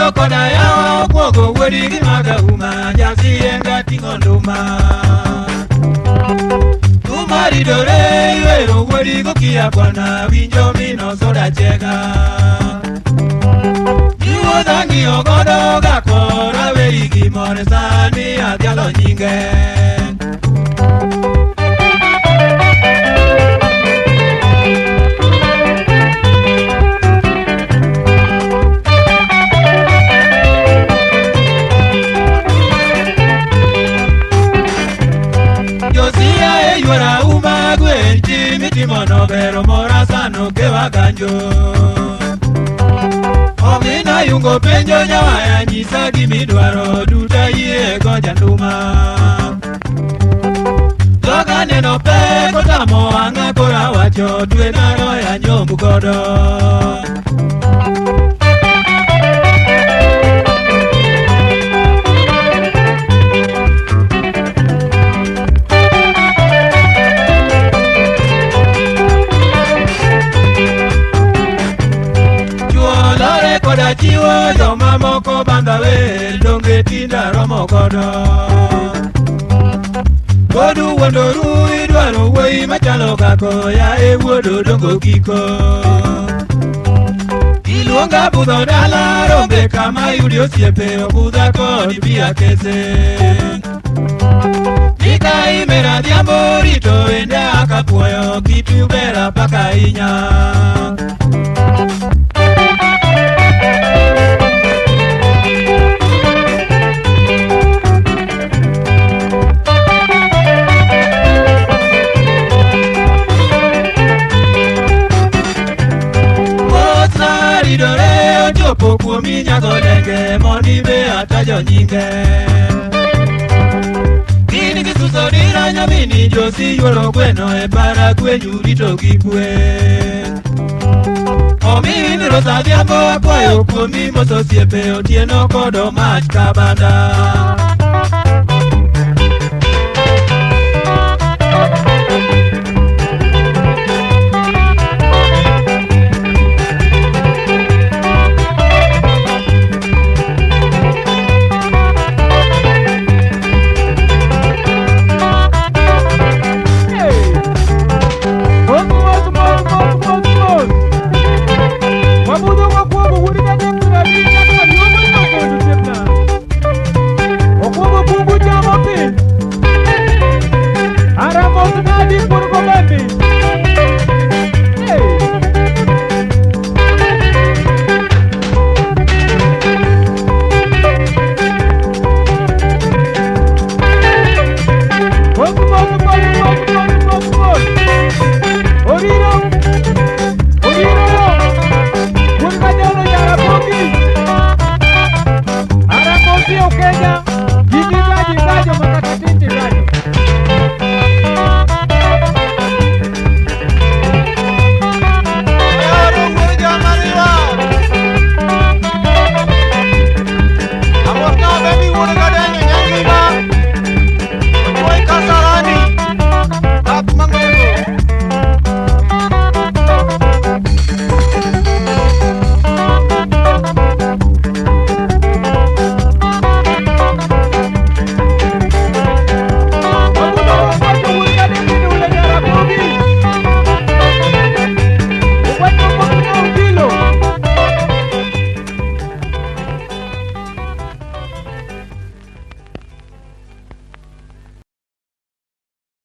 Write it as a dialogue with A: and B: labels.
A: Awuoyo koda yawa okuogo wuodi gi magauma jasienga ting'o nduma. Duma ridore iwero wuodi gokia bwana winjo mino soda chega. Iwuodha ng'iyo godo gakora weri gi mor sani adhialo nyinge. Josia e yuora uma gwen timitimono bero mora sano kewa ganjo. Omina yungo penjo nyawaya nyisa gimidwaro duta yie go janduma. Joga neno pek otamo wang'a koro awacho dwe naroya nyomb godo. Lore koda chiwo joma moko bandha wel donge tinda romo godo. Godu wuondoru idwaro wuoyi machalo kako yae wuod odongo kiko. Iluonga budho dala rombe kama yudi osiepe obudha kod bi akese. Nika imera adhiambo rito enda akapuoyo kitu ber apaka ahinya. Ridore ochopo kuomi nyagodenge mondi be atajo nyinge. Gin gi suso dira nyamini josi yuoro gweno e para gwenyu rito gi kwe. Omin Rosa adhiambo akwayo kuomi mos osiepe otieno kod omach kabanda.